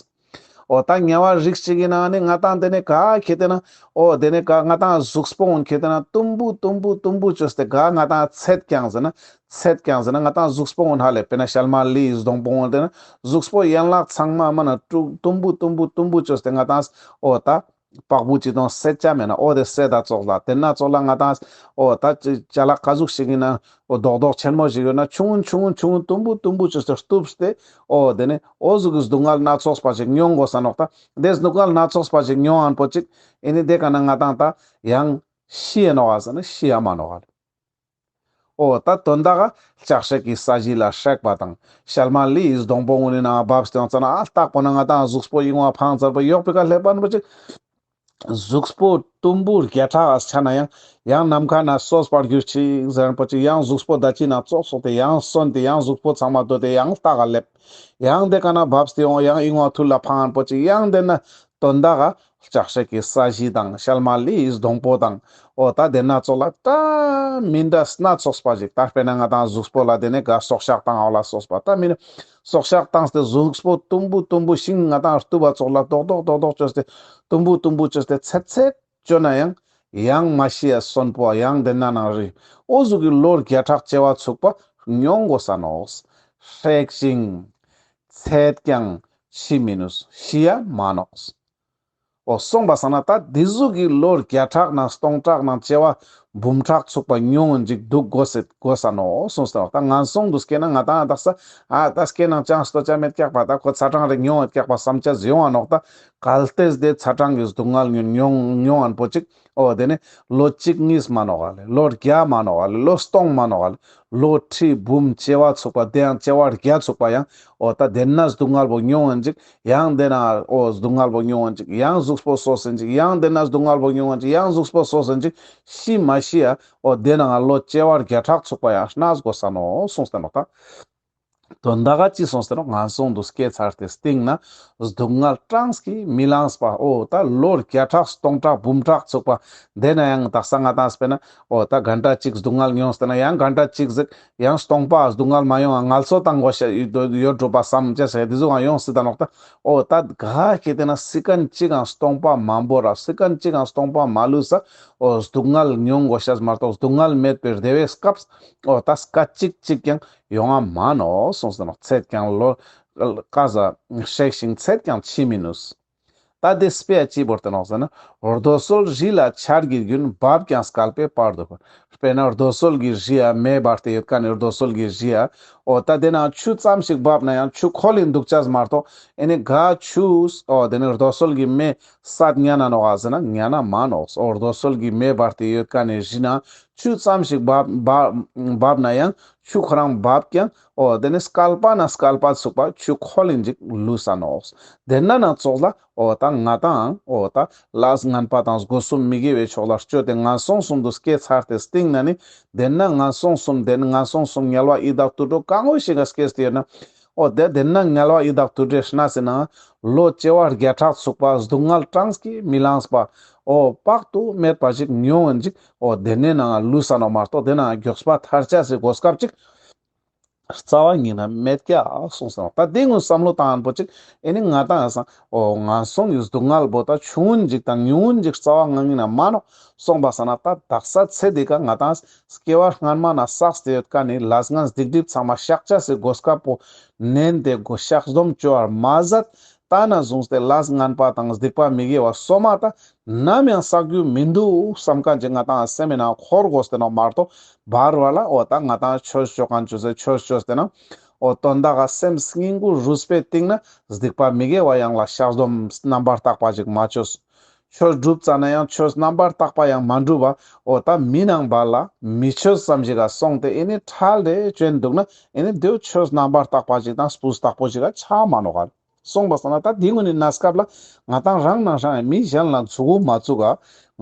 འོ་ད་དམྱལ་བ་རིགས་གཅིག་ཡིན་ན་ནི་ང་ཏང་དེ་ནི་ག་ཁེ་ཏེ་ན། འོ་དེ་ནི་ག་ང་ཏང་གཟུགས་པོ་འོན་ཁེ་ཏེ་ན་དུམ་བུ་དུམ་བུ་དུམ་བུ་བཅོས་ཏེ་ག་ང་ཏང་ཚད་ཀྱང་ཟེར་ན་ཚད་ཀྱང་ཟེར་ན་ང་ཏང་གཟུགས་པོ་འོན་ཧ་ལེ་དཔེར་ན་ཤལ་མ་ལི་ཡི་སྡོང་པོ་འོན་དེ་ན་གཟུགས་པོ་ཡན་ལག་ཚང་མ་མ་ན་དྲུག་དུམ་བུ་དུམ་བུ་དུམ་བུ་བཅོས་ཏེ་ང་ཏང་འོ་ད་པག་བུ་ཅི་དང་སེ་ཅ་མེད་ན་འོ་དེ་སེ་ད་ཙོགས་ལ་དེ་ན་ཙོགས་ལ་ང་ཏང་འོ་ད་ཅ་ལག་ག་ཟུག་ཞིག་ཡིན་ན་འོ་རྡོག་རྡོག་ཆེན་མོ་ཞིག་ཡོད་ན་ཆུང་ངུན་ཆུང་ངུན་ཆུང་ངུན་དུམ་བུ་དུམ་བུ་ཅོས་ཏེ་གཏུབས་ཏེ་འོ་དེ་ནི་འོ་ཟུག་གི་སྡུག་བསྔལ་སྣ་ཚོགས་པ་ཞིག་མྱོང་དགོས་ས་ནོག་ད་དེ་སྡུག་བསྔལ་སྣ་ཚོགས་པ་ཞིག་མྱོང་ཨན་པོ་ཅིག་ཨེ་ནི་དེ་ག་ན་ང་ཏང་ད་ཡང་ཤི་ཡ་ནོག་ཨ་ཟེར་ན་ཤི་ཡ་མ་ནོག་ཨ། འོ་ད་དོན་དག་ག་ལྕགས་སྲེག་གི་ས་གཞི་ལ་སྲེག་པ་དང་ཤལ་མ་ལི་ཡི་སྡོང་པོ་ངུན་ནི་ནང་བབས་ཏེ་ཡོང་ཙ་ན་ཨ་ལྟག་པོ་ན་ང་ཏང་གཟུགས་པོ་ཡིན་བ་ཕང་ཚར་པོ་ཡོག་པི་ཀ་སླེབས་པ་ན་པོ་ཅིག་གཟུགས་པོ་དུམ་བུ་བརྒྱ་ཕྲག་ག་ཆ་ན་ཡང་ཡང་ནམ་མཁའ་ན་སོས་པར་གྱུར་ཅིག་ཟེར་པོ་ཅིག་ཡང་གཟུགས་པོ་ད་ཅི་ན་ཙོགས་སོགས་ཏེ་ཡང་སོན་ཏེ་ཡང་གཟུགས་པོ་ཚང་མ་དོ་ཏེ་ཡང་ལྟག་ག་སླེབས། ཡང་དེ་ཀ་ན་བབས་ཏེ་ཡོང་ཡང་ཡིན་བ་ཐུར་ལ་ཕང་ཨན་པོ་ཅིག་ཡང་དེ་ན་དོན་དག་ག་ལྕགས་སྲེག་གི་ས་གཞི་དང་ཤལ་མ་ལི་ཡི་སྡོང་པོ་དང་འོ་ད་དེ་ན་ཙོགས་ལ་ད་མི་འདྲ་སྣ་ཚོགས་པ་ཞིག་ད་དཔེར་ན་ང་ཏང་གཟུགས་པོ་ལ་དེ་ནི་ག་སྲོག་ཆགས་དང་འོ་ལ་སོགས་པ་ད་མི་འདྲ་སྲོག་ཆགས་དང་སྟེ་གཟུགས་པོ་དུམ་བུ་དུམ་བུ་ཤིང་ང་ཏང་གཏུབ་པ་ཙོགས་ལ་རྡོག་རྡོག་རྡོག་རྡོག་ཅོས་ཏེ་དུམ་བུ་དུམ་བུ་ཅོས་ཏེ་ཚད་ཚད་ཅོ་ན་ཡང་ཡང་མ་ཤི་ཡ་སོན་པོ་ཡང་དེ་ན་ནང་རི་འོ་ཟུག་གི་ལོ་བརྒྱ་ཕྲག་བྱེ་བ་ཚུགས་པ་མྱོང་དགོས་ས་ནོག་སྲེག་ཅིང་ཚད་ཀྱང་ཆི་མི་ནུས་ཤི་ཡ་མ་ནོག་འོ་སོང་པ་སང་ན་ད་འདི་ཟུག་གི་ལོ་བརྒྱ་ཕྲག་ནང་སྟོང་ཕྲག་ནང་བྱེ་བ་འབུམ་ཕྲག་ཚུགས་པ་མྱོང་ངིན་ཅིག་འདུག་དགོས་སེ་དགོས་ས་ནོག་གསུངས་ཏེ་ནོག་ད་ངན་སོང་དུ་སྐྱེས་ན་ང་ཏང་དག་ས་ཨ་ད་སྐྱེ་ནང་ཅང་ལྟོ་ཅ་མེད་ཀྱག་པ་ད་ཁོ་ཚ་གྲང་རེ་མྱོང་ཡོད་ཀྱག་པ་བསམ་ཅ་ཡོང་བ་ནོག་ད་གལ་ཏེ་དེ་ཚ་གྲང་གི་སྡུག་བསྔལ་ཉོན་མྱོང་མྱོང་ངན་པོ་ཅིག་འོ་དེ་ནི་ལོ་གཅིག་གཉིས་མ་ནོག་ལེ། ལོ་བརྒྱ་མ་ནོག་ལེ། ལོ་སྟོང་མ་ནོག་ལེ། ལོ་ཁྲི་འབུམ་བྱེ་བ་ཚུགས་པ་དེ་ཡང་བྱེ་བ་བརྒྱ་ཚུགས་པ་ཡང་འོ་ད་དེ་ན་སྡུག་བསྔལ་བོ་མྱོང་ངིན་ཅིག་ཡང་དེ་ན་འོ་སྡུག་བསྔལ་བོ་མྱོང་ངིན་ཅིག་ཡང་གཟུགས་པོ་སོས་ཡིན་ཅིག་ཡང་དེ་ན་སྡུག་བསྔལ་བོ་མྱོང་ངིན་ཅིག་ཡང་གཟུགས་པོ་སོས་ཡིན་ཅིག་ཤི་མ་ཤི་ཡ་འོ་དེ་ན་ལོ་བྱེ་བ་བརྒྱ་ཕྲག་ཚུགས་པ་ཡང་གནས་དགོས་ས་ནོག་གསུངས་ཏེ་ནོག་ད། དོན་དག་ག་ཅི་གསུངས་ཏེ་ནོག་ངན་སོང་དུ་སྐྱེས་ཚར་ཏེ་སྟིང་ན་སྡུག་བསྔལ་གྲངས་ཀྱིས་མི་ལངས་པ་འོ་ད་ལོ་བརྒྱ་ཕྲག་སྟོང་ཕྲག་འབུམ་ཕྲག་ཚུགས་པ་དེ་ན་ཡང་དག་ས་ང་ཏང་དཔེར་ན་འོ་ད་གན་ཊ་གཅིག་སྡུག་བསྔལ་མྱོང་སྟེ་ན་ཡང་གན་ཊ་གཅིག་ཟིག་ཡང་སྟོང་པ་སྡུག་བསྔལ་མ་ཡོང་ང་ངལ་གསོ་བཏང་དགོས་ཤ་ཡོད་འགྲོ་པ་བསམ་ཅེས་དེ་ཟུག་ཡང་ཡོང་སྲིད་ད་ནོག་ད། འོ་ད་ག་ཁེ་ཏེ་ན་སི་ཀན་གཅིག་ཡང་སྟོང་པ་མ་འབོར་ར་སི་ཀན་གཅིག་ཡང་སྟོང་པ་མ་ལུས་ས་འོ་སྡུག་བསྔལ་མྱོང་དགོས་ཤ་མ་གཏོགས་སྡུག་བསྔལ་མེད་པའི་བདེ་བའི་སྐབས་འོ་ད་སྐད་ཅིག་གཅིག་ཀྱང་ཡོང་ང་མ་ནོག་གསུངས་ཏེ་ནོག་ཚད་ཀྱང་ལོ་ཀ་ཟ་སྲེག་ཤིང་ཚད་ཀྱང་ཆི་མི་ནུས། ད་དེ་དཔེ་ཡ་ཅི་བོར་ཏེ་ནོག་ཟེར་ན། རྡོ་སོལ་རི་ལ་ཆར་གྱི་རྒྱུན་འབབ་ཀྱང་བསྐལ་པའི་བར་དུ་འཁོར། དཔེར་ན་རྡོ་སོལ་གྱི་རི་ཡ་མེ་འབར་ཏེ་ཡོད་ཀ་ནི་རྡོ་སོལ་གྱི་རི་ཡ་འོ་ད་དེ་ན་ཆུ་ཙམ་ཞིག་འབབ་ན་ཡང་ཆུ་ཁོལ་ལིན་འདུག་ཅས་མ་གཏོགས་ཨེ་ནི་ག་ཆུ་འོ་དེ་ནི་རྡོ་སོལ་གྱི་མེ་སད་ཉན་ན་ནོག་ག་ཟེར་ན་ཉན་ན་མ་ནོག་འོ་རྡོ་སོལ་གྱི་མེ་འབར་ཏེ་ཡོད་ཀ་ནི་རི་ན་ཆུ་ཙམ་ཞིག་འབབ་འབབ་འབབ་ན་ཡང་ཆུ་ཁོ་རང་འབབ་ཀྱང་འོ་དེ་ནི་བསྐལ་པ་ན་བསྐལ་པ་ཚུགས་པ་ཆུ་ཁོལ་ལིན་ཅིག་ལུས་ས་ནོག་དེ་ན་ན་ཙོགས་ལ་འོ་ད་ང་ཏང་འོ་ད་ལས་ངན་པ་དང་སྒོ་གསུམ་མི་དགེ་བའི་ཕྱོགས་ལ་སྤྱོད་དེ་ངན་སོང་གསུམ་དུ་སྐྱེས་ཚར་ཏེ་སྟིང་ན་ནི་དེ་ན་ངན་སོང་གསུམ་དེ་ནི་ངན་སོང་གསུམ་དམྱལ་བ་ཡི་དྭགས་དུད་འགྲོ་གང་འོས་ཤིག་ག་སྐྱེས་ཏེ་ཡོད་ན། འོ་དེ་དེ་ན་དམྱལ་བ་ཡི་དྭགས་དུད་འགྲོའི་གནས་སི་ནང་ལོ་བྱེ་བ་བརྒྱ་ཕྲག་ཚུགས་པ་སྡུག་བསྔལ་གྲངས་ཀྱིས་མི་ལངས་པ་འོ་དཔག་ཏུ་མེད་པ་ཞིག་མྱོང་ངིན་ཅིག་འོ་དེ་ནི་ནང་ལུས་ས་ནོག་མ་གཏོགས་དེ་ན་མགྱོགས་པ་ཐར་ཆ་སི་གོ་སྐབས་ཅིག་རྩ་བ་ཉིད་ནས་མེད་ཀྱག་གསུངས་སོང་། ད་དེ་ངུ་བསམ་བློ་བཏང་ཡིན་པོ་ཅིག་ཨེ་ནི་ང་ཏང་ཡང་སང་འོ་ངན་སོང་གི་སྡུག་བསྔལ་བོ་ད་ཆུང་ངུན་ཅིག་དང་ཉུང་ངུན་ཅིག་རྩ་བ་ང་ཉིད་ནས་མ་ནོག་གསུངས་པ་སང་ན། ད་དག་ས་ཚེ་འདི་ཀ་ང་ཏང་སྐྱེ་བ་སྔན་མ་ན་བསགས་ཏེ་ཡོད་མཁན་ནི་ལས་ངན་སྡིག་སྒྲིབ་ཚང་མ་བཤགས་བྱ་སི་གོ་སྐབས་པོ་ནན་ཏེ་གོ་བཤགས་སྡོམ་བཅོ་བར་མ་ཟད། ད་ནས་བཟུང་སྟེ་ལས་ངན་པ་དང་སྡིག་པ་མི་དགེ་བ་སོ་མ་ད་ནམ་ཡང་བསགས་རྒྱུ་མི་འདུག་བསམ་མཁན་ཅིག་ང་ཏང་སེམས་ནང་འཁོར་དགོས་ཏེ་ནོག་མ་གཏོགས། བར་བར་ལ་འོ་ད་ང་ཏང་ཆོས་ཅོ་མཁན་ཅོས་ཏེ་ཆོས་ཅོས་ཏེ་ན་འོ་དོན་དག་ག་སེམས་སྙིང་པོ་རུས་པའི་གཏིང་ན་སྡིག་པ་མི་དགེ་བ་ཡང་ལ་བཤགས་སྡོམ་རྣམ་པར་དག་པ་ཅིག་མ་ཅོས། ཆོས་སྒྲུབ་ཙ་ན་ཡང་ཆོས་རྣམ་པར་དག་པ་ཡང་མ་སྒྲུབ་པ་འོ་ད་མི་ནང་བ་ལ་མི་ཆོས་ཙམ་ཞིག་ག་སོང་སྟེ་ཨེ་ནི་ཁྲལ་རེ་ཅོན་འདུག་ན་ཨེ་ནི་དེའོ་ཆོས་རྣམ་པར་དག་པ་ཅིག་དང་སྤུས་དག་པོ་ཞིག་ག་ཆགས་མ་ནོག་ག་གསུངས་པ་སང་ན། ད་དེ་ངུན་ནི་གནས་སྐབས་ལ་ང་ཏང་རང་ནང་རང་མི་གཞན་ལ་མཛུ་གུ་མ་བཙུགས་ག་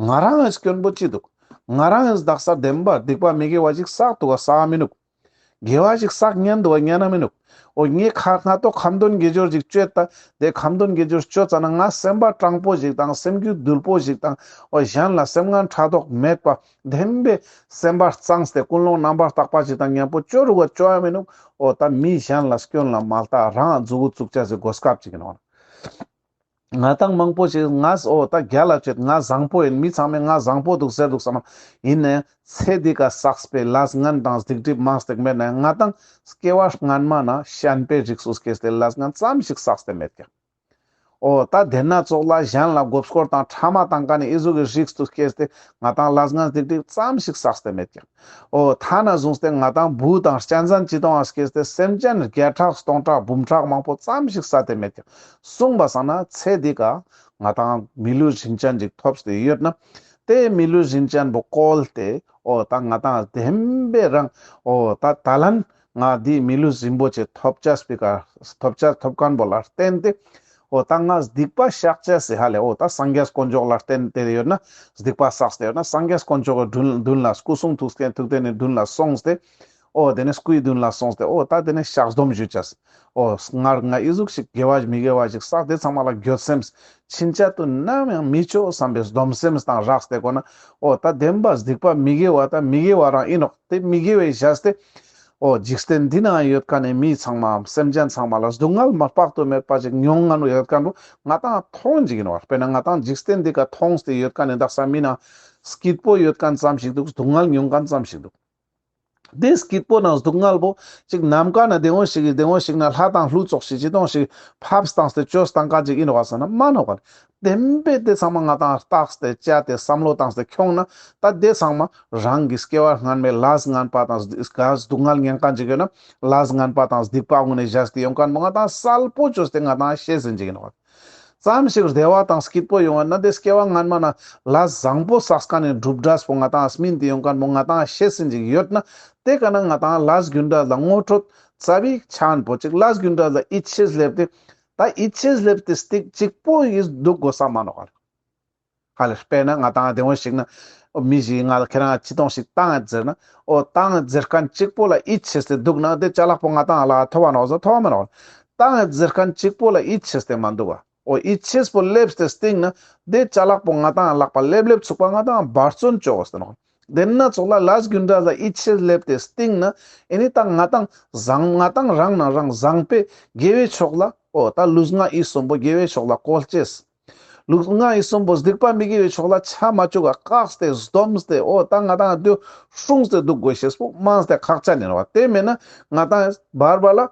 ང་རང་ངི་སྐྱོན་པོ་ཅི་འདུག་ང་རང་ངི་དག་ས་བདེན་པ་སྡིག་པ་མི་དགེ་བ་ཅིག་བསགས་འདུག་ག་བསགས་མི་འདུག་དགེ་བ་ཞིག་བསགས་ཉན་འདུག་ག་ཉན་ན་མི་འདུག་འོ་ངས་ཁ་ང་ཏོ་ཁ་འདོན་དགེ་སྦྱོར་ཞིག་ཅོས་ད། དེ་ཁ་འདོན་དགེ་སྦྱོར་ཅོ་ཙ་ན་ང་སེམས་པ་དྲང་པོ་ཞིག་དང་སེམས་རྒྱུད་དུལ་པོ་ཞིག་དང་འོ་གཞན་ལ་སེམས་ངན་ཕྲག་དོག་མེད་པ་བདེན་པའི་སེམས་པ་གཙང་སྟེ་ཀུན་སློང་རྣམ་པར་དག་པ་ཞིག་དང་མཉམ་པོ་ཅོ་རུག་ག་ཅོ་ཡ་མི་འདུག་འོ་ད་མི་གཞན་ལ་སྐྱོན་ལ་མ་ལྟ་རང་མཛུ་གུ་བཙུགས་བྱ་སི་གོ་སྐབས་ཅིག་ཡིན་ནོག་ང་ཏང་མང་པོ་ཞིག་ང་འོ་ད་རྒྱལ་ལ་ཆེད་ང་བཟང་པོ་ཡིན། མི་ཚང་མས་ང་བཟང་པོ་འདུག་ཟེར་འདུག་བསམ་ན། ཡིན་ནའང་ཚེ་འདི་ཀ་བསགས་པའི་ལས་ངན་དང་སྡིག་སྒྲིབ་མང་སྟེ་མེད་ན་ང་ཏང་སྐྱེ་བ་སྔན་མ་ན་ཤན་པའི་རིགས་སུ་སྐྱེས་ཏེ་ལས་ངན་ཙམ་ཞིག་བསགས་ཏེ་མེད་ཀྱག་འོ་ད་དེ་ན་ཙོགས་ལ་གཞན་ལ་མགོ་སྐོར་དང་ཕྲ་མ་བཏང་མཁན་ནི་ཨི་ཟུག་གི་རིགས་སུ་སྐྱེས་ཏེ་ང་ཏང་ལས་ངན་སྡིག་སྒྲིབ་ཙམ་ཞིག་བསགས་ཏེ་མེད་ཀྱག་འོ་ཐ་ན་བཟུང་སྟེ་ང་ཏང་བུ་དང་གཅན་གཟན་ཅི་དང་སྐྱེས་ཏེ་སེམས་ཅན་བརྒྱ་ཕྲག་སྟོང་ཕྲག་འབུམ་ཕྲག་མང་པོ་ཙམ་ཞིག་བསད་དེ་མེད་ཀྱག་གསུངས་པ་སང་ན་ཚེ་འདི་ཀ་ང་ཏང་མི་ལུས་རིན་ཅན་ཅིག་ཐོབ་སྟེ་ཡོད་ན་དེ་མི་ལུས་རིན་ཅན་པོ་བཀོལ་ཏེ་འོ་ད་ང་ཏང་བདེན་པའི་རང་འོ་ད་ད་ལན་ང་འདི་མི་ལུས་རིན་པོ་ཆེ་ཐོབ་ཅེས་པི་ཀ་ཐོབ་ཅེས་ཐོབ་མཁན་པོ་ལ་བརྟེན་ཏེ་འོ་ད་ང་སྡིག་པ་བཤགས་ཅེས་སི་ཧ་ལེ་འོ་ད་སངས་རྒྱས་དཀོན་མཆོག་ལ་བརྟེན་ཏེ་ཡོད་ན་སྡིག་པ་བསགས་ཏེ་ཡོད་ན་སངས་རྒྱས་དཀོན་མཆོག་གི་མདུན་ལ་སྐུ་གསུང་ཐུགས་ཀའི་ཐུགས་རྟེན་ནི་མདུན་ལ་སོང་སྟེ་འོ་དེ་ནས་སྐུའི་མདུན་ལ་སོང་སྟེ་འོ་ད་དེ་ནས་བཤགས་སྡོམ་ཞུ་ཅེས། འོ་སྔར་ང་ཨི་ཟུག་ཞིག་དགེ་བ་མི་དགེ་བ་ཞིག་བསགས་དེ་ཚང་མ་ལ་འགྱོད་སེམས་ཕྱིན་ཆད་དུ་ནམ་ཡང་མི་ཅོ་བསམ་པའི་སྡོམ་སེམས་དང་རགས་ཏེ་གོ་ན་འོ་ད་བདེན་པ་སྡིག་པ་མི་དགེ་བ་ད་མི་དགེ་བ་རང་ཡིན་ནོག་དེ་མི་དགེ་བའི་བཞག་སྟེ་འོ་འཇིག་རྟེན་འདི་ན་ཡོད་མཁན་ནི་མི་ཚང་མ་སེམས་ཅན་ཚང་མ་ལ་སྡུག་བསྔལ་མ་དཔག་ཏུ་མེད་པ་ཞིག་མྱོང་ང་ནོ་ཡོད་མཁན་པོ་ང་ཏང་མཐོང་ཅིག་ཡིན་ནོག་དཔེར་ན་ང་ཏང་འཇིག་རྟེན་འདི་ཀ་མཐོང་སྟེ་ཡོད་མཁན་ནི་དག་ས་མི་ན་སྐྱིད་པོ་ཡོད་མཁན་ཙམ་ཞིག་འདུག་སྡུག་བསྔལ་མྱོང་མཁན་ཙམ་ཞིག་འདུག་དེ་སྐྱིད་པོ་ནང་སྡུག་བསྔལ་པོ་ཅིག་ནམ་མཁའ་ན་དེ་འོ་ཞིག་གི་དེ་འོ་ཞིག་ན་ལྷ་དང་ཀླུ་ཙོགས་ཤིག་ཅི་དོང་ཞིག་ཕབ་སྟངས་ཏེ་བཅོས་སྟངས་ཀ་ཅིག་ཡིན་ནོག་ག་ཟེར་ན་མ་ནོག་ག་བདེན་པའི་དེ་ཚང་མ་ང་ཏང་བརྟགས་ཏེ་དཔྱད་དེ་བསམ་བློ་བཏང་སྟེ་ཁྱོང་ན་ད་དེ་ཚང་མ་རང་གི་སྐྱེ་བ་སྔན་མའི་ལས་ངན་པ་དང་ག་སྡུག་བསྔལ་ཉན་མཁན་ཅིག་ཡོད་ན་ལས་ངན་པ་དང་སྡིག་པ་ངུ་ནས་བཞག་སྟེ་ཡོང་མཁན་པོ་ང་ཏང་གསལ་པོ་བཅོས་ཏེ་ང་ཏང་ཤེས་ཟིན་ཅིག་ཡིན་ནོག་ག་ཙམ་ཞིག་བདེ་བ་དང་སྐྱིད་པོ་ཡོང་བ་ན་དེ་སྐྱེ་བ་སྔན་མ་ན་ལས་བཟང་པོ་བསགས་མཁན་ནི་གྲུབ་འབྲས་པོ་ང་ཏང་སྨིན་ཏེ་ཡོང་མཁན་པོ་ང་ཏང་ཤེས་ཟིན་ཅིག་ཡོད་ན་དེ་ཀ་ན་ང་ཏང་ལས་རྒྱུ་འབྲས་ལ་ངོ་སྤྲོད་ཙ་པིག་ཆ་ན་པོ་ཅིག་ལས་རྒྱུ་འབྲས་ལ་ཡིད་ཆེས་སླེབས་ཏེ་ད་ཡིད་ཆེས་སླེབས་ཏེ་སྟིག་གཅིག་པོ་ཡིས་འདུག་དགོས་ས་མ་ནོག་ག་ཧ་ལེ་དཔེར་ན་ང་ཏང་དེ་འོ་ཞིག་ན་མི་ཞིག་ང་ལ་ཁྱེད་རང་ཅི་དོང་ཞིག་བཏང་ཡོད་ཟེར་ན་འོ་བཏང་ཡོད་ཟེར་མཁན་གཅིག་པོ་ལ་ཡིད་ཆེས་ཏེ་འདུག་ན་དེ་ཅ་ལག་པོ་ང་ཏང་ལ་ཐོབ་བ་ནོག་ཟེར་ཐོབ་བ་མ་ནོག་བཏང་ཡོད་ཟེར་མཁན་གཅིག་པོ་ལ་ཡིད་ཆེས་ཏེ་མ་འདུག་ག་འོ་ཡིད་ཆེས་པོ་སླེབས་ཏེ་སྟིང་ན་དེ་ཅ་ལག་པོ་ང་ཏང་ལག་པ་སླེབས་སླེབས་ཚུགས་པ་ང་ཏང་འབད་བརྩོན་བཅོ་དགོས་ཟེར་ནོག་དེ་ན་ཙོགས་ལ་ལས་རྒྱུ་འབྲས་ལ་ཡིད་ཆེས་སླེབས་ཏེ་སྟིང་ན་ཨེ་ནི་ད་ང་ཏང་བཟང་ང་ཏང་རང་ན་རང་བཟང་པོའི་དགེ་བའི་ཕྱོགས་ལ་འོ་ད་ལུས་ངག་ཡིད་གསུམ་པོ་དགེ་བའི་ཕྱོགས་ལ་བཀོལ་ཅེས། ལུས་ངག་ཡིད་གསུམ་པོ་སྡིག་པ་མི་དགེ་བའི་ཕྱོགས་ལ་ཆ་མ་བཅུག་ག་བཀག་སྟེ་སྡོམས་ཏེ་འོ་ད་ང་ཏང་དུ་སྲུངས་ཏེ་འདུག་དགོས་ཤེས་པོ་མངས་ཏེ་ཁག་ཅན་ཡིན་ནོག་དེ་མེད་ན་ང་ཏང་བར་བར་ལ་